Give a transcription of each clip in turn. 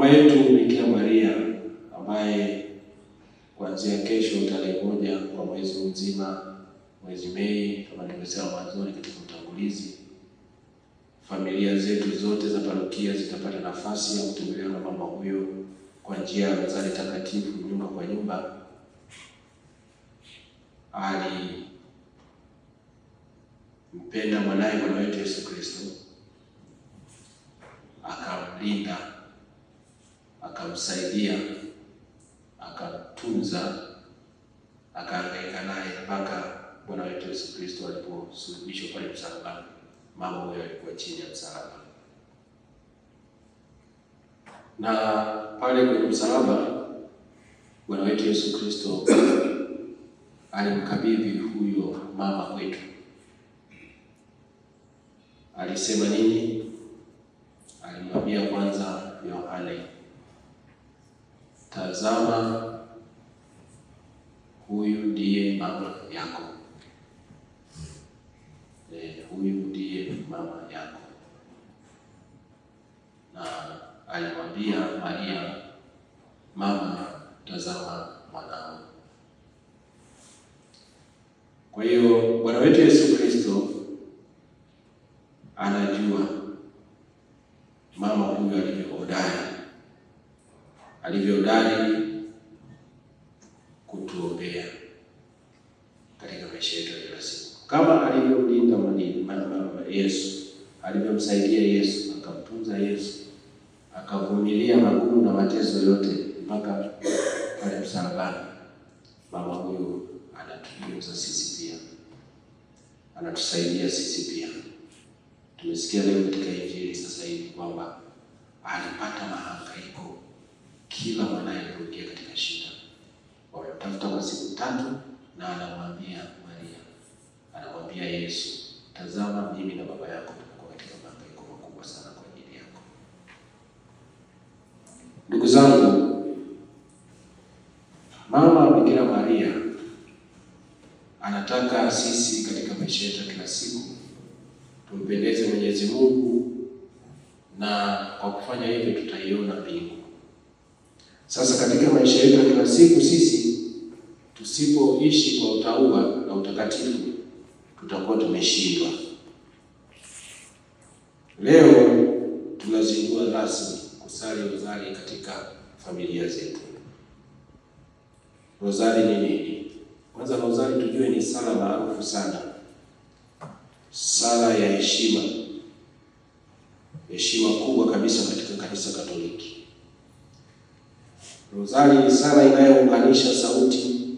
Mama yetu Bikira Maria ambaye kuanzia kesho tarehe 1 kwa mwezi mzima, mwezi Mei, kama nilivyosema mwanzoni katika utangulizi, familia zetu zote za parokia zitapata nafasi ya kutembelewa na mama huyo kwa njia ya rozari takatifu nyumba kwa nyumba. Alimpenda mwanaye Bwana wetu Yesu Kristo, akamlinda, akamsaidia, akamtunza, akahangaika naye mpaka Bwana wetu Yesu Kristo aliposulubishwa pale msalabani. Mama huyo alikuwa chini ya msalaba, na pale kwenye msalaba Bwana wetu Yesu Kristo alimkabidhi huyo mama kwetu. Alisema nini? Alimwambia kwanza Yohane, tazama huyu ndiye mama yako. Huyu ndiye mama yako. Na alimwambia Maria, mama, tazama mwanao. Kwa hiyo Bwana wetu Yesu Kristo anajua mama huyu alivyohodari, alivyohodari kutuombea katika maisha yetu ya kila siku, kama alivyomlinda Yesu, alivyomsaidia Yesu, akamtunza Yesu, akavumilia magumu na mateso yote mpaka pale msalabani. Mama huyu anatutunza sisi pia, anatusaidia sisi pia. Tumesikia leo katika Injili sasa hivi kwamba alipata mahangaiko kila mwanaye alipoingia katika shida. Wamemtafuta kwa siku 3, na anamwambia Maria, anamwambia Yesu, tazama mimi na baba yako tumekuwa katika mahangaiko makubwa sana kwa ajili yako. Ndugu zangu, Mama Bikira Maria anataka sisi katika maisha yetu kila siku tumpendeze Mwenyezi Mungu, na kwa kufanya hivyo tutaiona mbingu. Sasa katika maisha yetu ya kila siku sisi tusipoishi kwa utauwa na utakatifu tutakuwa tumeshindwa. Leo tunazindua rasmi kusali rozari katika familia zetu. Rozari ni nini? Kwanza rozari tujue ni sala maarufu sana, sala ya heshima, heshima kubwa kabisa katika kanisa Katoliki. Rozari ni sala inayounganisha sauti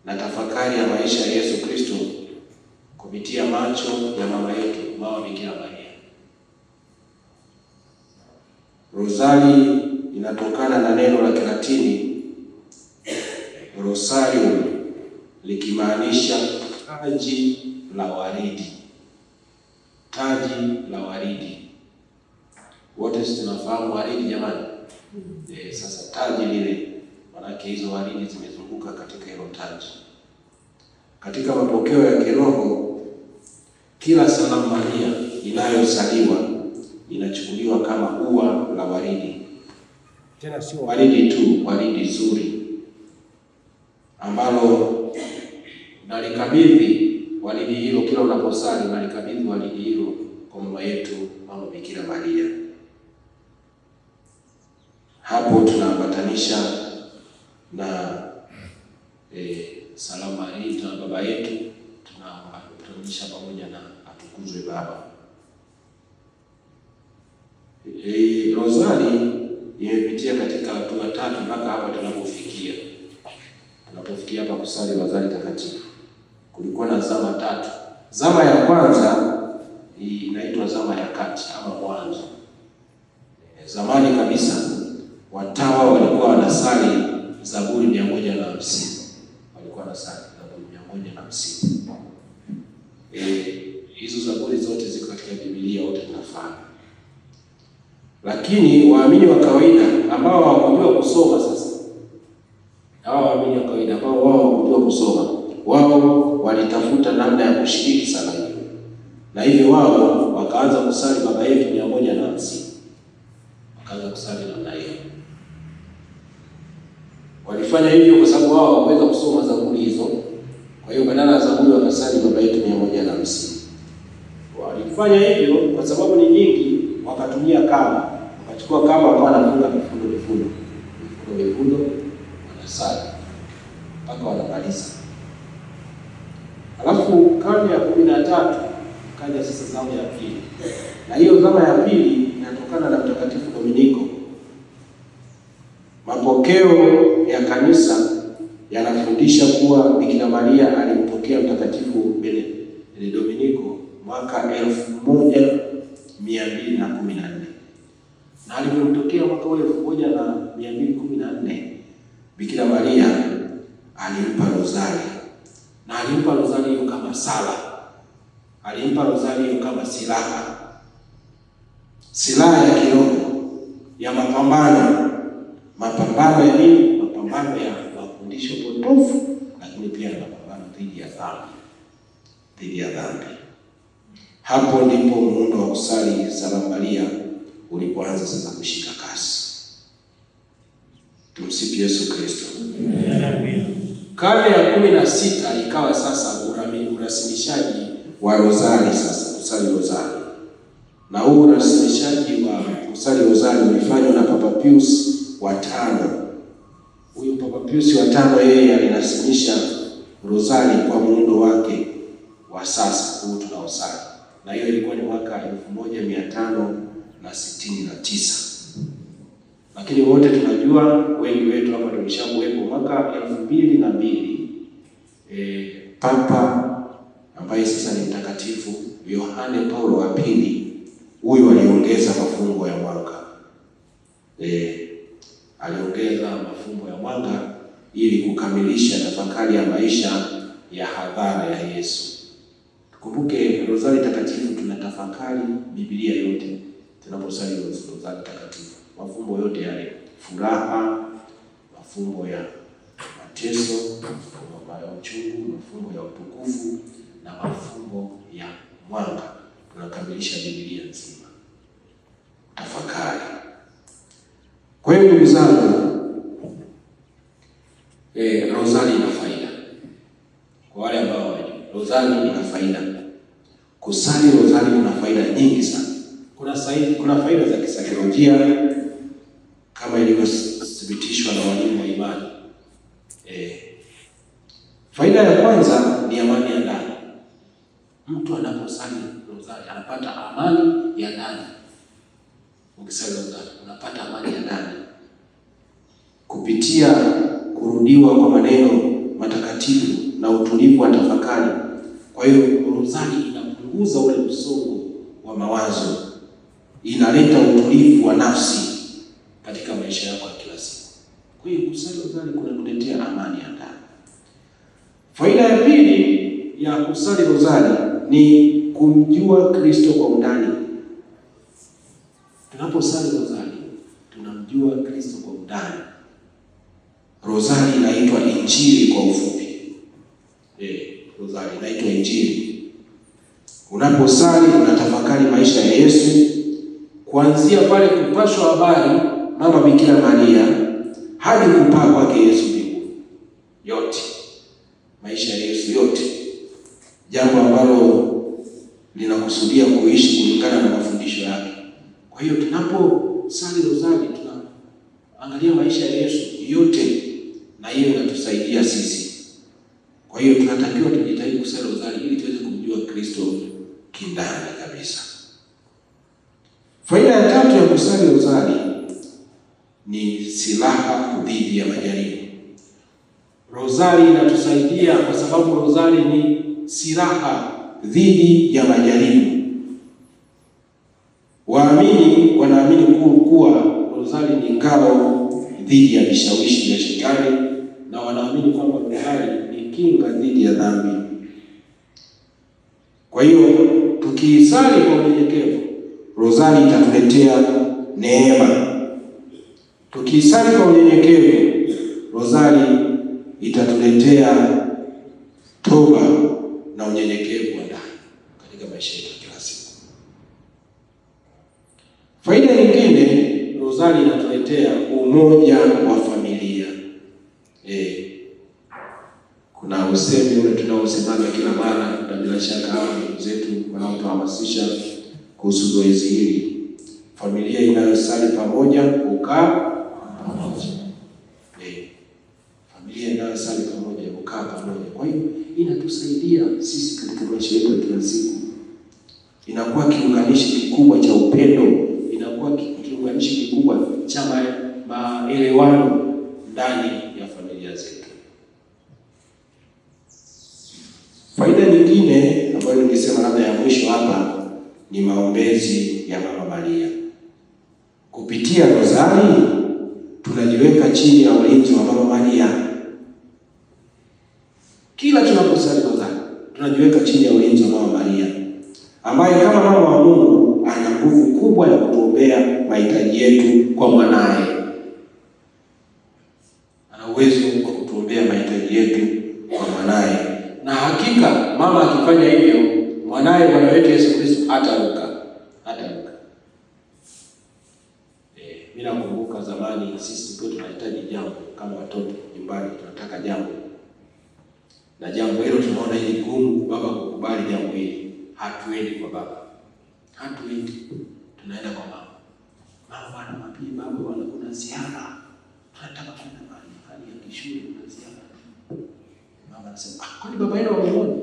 na tafakari ya maisha ya Yesu Kristo kupitia macho ya mama yetu, Mama Bikira Maria. Rozari inatokana na neno la Kilatini rosarium, likimaanisha taji la waridi. Taji la waridi. Wote sisi tunafahamu waridi jamani. Sasa taji lile, manake hizo waridi zimezunguka katika hilo taji. Katika mapokeo ya kiroho, kila Salamu Maria inayosaliwa inachukuliwa kama ua la waridi. Tena sio waridi tu, waridi zuri ambalo nalikabidhi waridi hilo kila unaposali, nalikabidhi waridi hilo kwa mama yetu, Mama Bikira Maria. Hapo tunaambatanisha na Salamu Maria na baba yetu, tunaambatanisha pamoja na atukuzwe Baba. Rozari imepitia katika hatua 3 mpaka hapa tunapofikia. Tunapofikia hapa kusali rozari takatifu, kulikuwa na zama 3. Zama ya kwanza inaitwa zama ya kati ama mwanzo. Zamani kabisa watawa walikuwa wanasali Zaburi 150. Walikuwa wanasali Zaburi 150. Hizo zaburi zote ziko katika Biblia, wote tunafahamu. Lakini waamini wa kawaida ambao hawakujua kusoma, sasa hawa waamini wa kawaida ambao wao hawakujua kusoma, wao walitafuta namna ya kushiriki sala hiyo, na hivyo wao wakaanza kusali Baba Yetu 150. Wakaanza kusali namna hiyo. Walifanya hivyo kwa sababu wao hawakuweza kusoma zaburi hizo. Kwa hiyo badala ya zaburi wakasali Baba Yetu 150. Walifanya hivyo kwa sababu ni nyingi, wakatumia kamba, wakachukua kamba wakawa wanafunga vifundo vifundo vifundo vifundo, wanasali mpaka wanamaliza. Alafu karne ya 13 kaja sasa zama ya pili, na hiyo zama ya pili inatokana na Mtakatifu Dominiko. Mapokeo ya kanisa yanafundisha kuwa Bikira Maria alimpokea Mtakatifu Dominiko mwaka 1214 na alipomtokea mwaka ule 1214 Bikira Maria alimpa rozari, na alimpa rozari hiyo kama sala, alimpa rozari hiyo kama silaha, silaha ya kiroho ya mapambano. Mapambano ya nini? Mapambano ya mafundisho potofu, lakini pia na mapambano dhidi ya dhambi, dhidi ya dhambi. Hapo ndipo muundo wa kusali Salamu Maria ulipoanza sasa kushika kasi. Tumsifu Yesu Kristo. Karne ya 16 ikawa sasa urasimishaji wa rozari, sasa kusali rozari. Na huu urasimishaji wa kusali rozari ulifanywa na Papa Pius wa 5. Huyu Papa Pius wa 5 yeye alirasimisha rozari kwa muundo wake wa sasa huu tunaosali, na hiyo ilikuwa ni mwaka 1569. Lakini wote tunajua, wengi wetu hapa tulishakuwepo mwaka 2002, Papa ambaye sasa ni Mtakatifu Yohane Paulo wa Pili, huyu aliongeza mafumbo ya mwanga. Aliongeza mafumbo ya mwanga ili kukamilisha tafakari ya maisha ya hadhara ya Yesu. Tukumbuke rozari takatifu tunatafakari Biblia yote tunaposali rozari takatifu. Mafumbo yote yale, furaha, mafumbo ya mateso, mafumbo ya uchungu, mafumbo ya utukufu na mafumbo ya mwanga. Tunakamilisha Biblia nzima. Tafakari. Kwa hiyo ndugu zangu, rozari ina faida. Kwa wale ambao hawajui, rozari ina faida. Kusali rozari kuna faida nyingi sana. Kuna faida za kisaikolojia kama ilivyothibitishwa na walimu wa imani. Faida ya kwanza ni amani ya ndani. Mtu anaposali rozari anapata amani ya ndani. Ukisali rozari unapata amani ya ndani kupitia kurudiwa kwa maneno matakatifu na utulivu wa tafakari. Kwa hiyo rozari inapunguza ule msongo wa mawazo, inaleta utulivu wa nafsi katika maisha yako ya kila siku. Kwa hiyo kusali rozari kunakuletea amani ya ndani. Faida ya pili ya kusali rozari ni kumjua Kristo kwa undani. Tunaposali rozari tunamjua Kristo kwa undani. Rozari inaitwa Injili kwa ufupi. Rozari inaitwa Injili. Unaposali unatafakari maisha ya Yesu kuanzia pale kupashwa habari Mama Bikira Maria hadi kupaa kwake Yesu mbinguni. Yote maisha ya Yesu yote, jambo ambalo linakusudia kuishi kulingana na mafundisho yake. Kwa hiyo tunaposali rozari tunaangalia maisha ya Yesu yote, na hiyo inatusaidia sisi. Kwa hiyo tunatakiwa tujitahidi kusali rozari ili tuweze kumjua Kristo kindani kabisa. Faida ya tatu ya kusali rozari ni silaha dhidi ya majaribu. Rozari inatusaidia kwa sababu rozari ni silaha dhidi ya majaribu. Waamini wanaamini kuwa rozari ni ngao dhidi ya vishawishi vya shetani, na wanaamini kwamba rozari ni kinga dhidi ya dhambi. Kwa hiyo tukiisali kwa unyenyekevu, rozari itatuletea neema. Tukiisali kwa unyenyekevu, rozari itatuletea toba na unyenyekevu wa ndani katika maisha yetu kila siku. Faida nyingine, rozari Rozari inatuletea umoja wa familia. Kuna usemi ule tunaosemaga kila mara, na bila shaka hawa ndugu zetu wanaotuhamasisha kuhusu zoezi hili, familia inayosali pamoja hukaa pamoja. Familia inayosali pamoja hukaa pamoja. Kwa hiyo inatusaidia sisi katika maisha yetu ya kila siku, inakuwa kiunganishi kikubwa cha upendo, inakuwa kiunganishi kikubwa cha maelewano ndani ya familia zetu. Faida nyingine ambayo ningesema labda ya mwisho hapa ni maombezi ya Mama Maria. Kupitia rozari tunajiweka chini ya ulinzi wa Mama Maria. Kila tunaposali rozari tunajiweka chini ya ulinzi wa Mama Maria, ambaye kama mama wa Mungu ana nguvu kubwa ya kutuombea mahitaji yetu kwa mwanaye. Ana uwezo wa kutuombea mahitaji yetu kwa mwanaye, na hakika mama akifanya hivyo, mwanaye Bwana wetu Yesu Kristo hataruka, hataruka. Mimi nakumbuka zamani sisi tulikuwa tunahitaji jambo kama watoto nyumbani, tunataka jambo na jambo hilo tunaona hili gumu baba kukubali jambo hili, hatuendi kwa baba, hatuendi, tunaenda kwa mama. Mama bwana, mwambie baba bwana, kuna ziara tunataka kwenda mahali fulani ya kishule, kuna ziara. Mama anasema ah, kwani baba yenu wameona?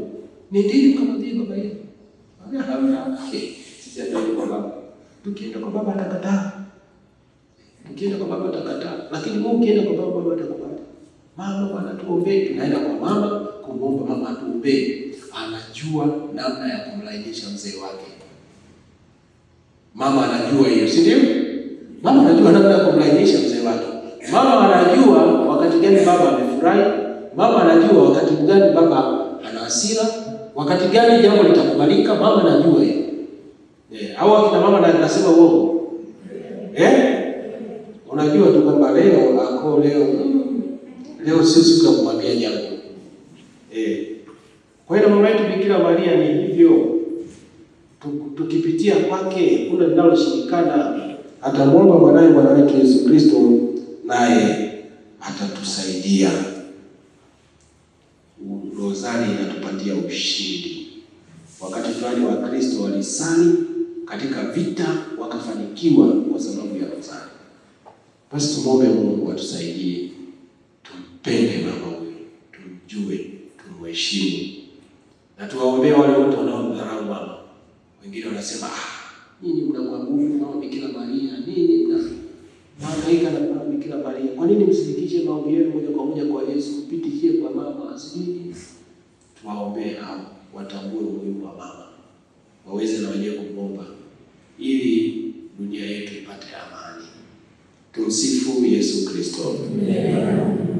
Nendeni mkamwambie baba yenu. Mwambie hamna, sisi hatuendi kwa baba. Tukienda kwa baba atakataa, tukienda kwa baba atakataa, lakini wewe ukienda kwa baba, baba atakubali. Mama bwana, tuombee. Tunaenda kwa mama kumwomba mama atuombee. Anajua namna ya kumlainisha mzee wake. Mama anajua hiyo, si ndio? Mama anajua namna ya kumlainisha mzee wake. Mama anajua wakati gani baba amefurahi. Mama anajua wakati gani baba ana hasira, wakati gani jambo litakubalika. Mama anajua hiyo. Au akina mama nasema uongo? Unajua tu kwamba leo ako leo leo sio siku ya kumwambia jambo. Kwa hiyo mama yetu Bikira Maria ni hivyo. Tukipitia kwake kuna linaloshindikana, atamwomba mwanaye Bwana wetu Yesu Kristo, naye atatusaidia. Rozari inatupatia ushindi. Wakati fulani Wakristo walisali katika vita wakafanikiwa kwa sababu ya rozari. Basi tumwombe Mungu atusaidie, tumpende mama huyu, tumjue, tumheshimu, na tuwaombee wale wote wanaomdharau mama. Wengine wanasema ah, nyinyi mnamwabudu mama Bikira Maria, nini mnahangaika na mama Bikira Maria? Kwa nini msifikishe maombi yenu moja kwa moja kwa Yesu, mpitishie kwa mama? Sijui. Tuwaombee hao watambue umuhimu wa mama, waweze na wenyewe kumwomba ili dunia yetu ipate amani. Tumsifu Yesu Kristo. Amen.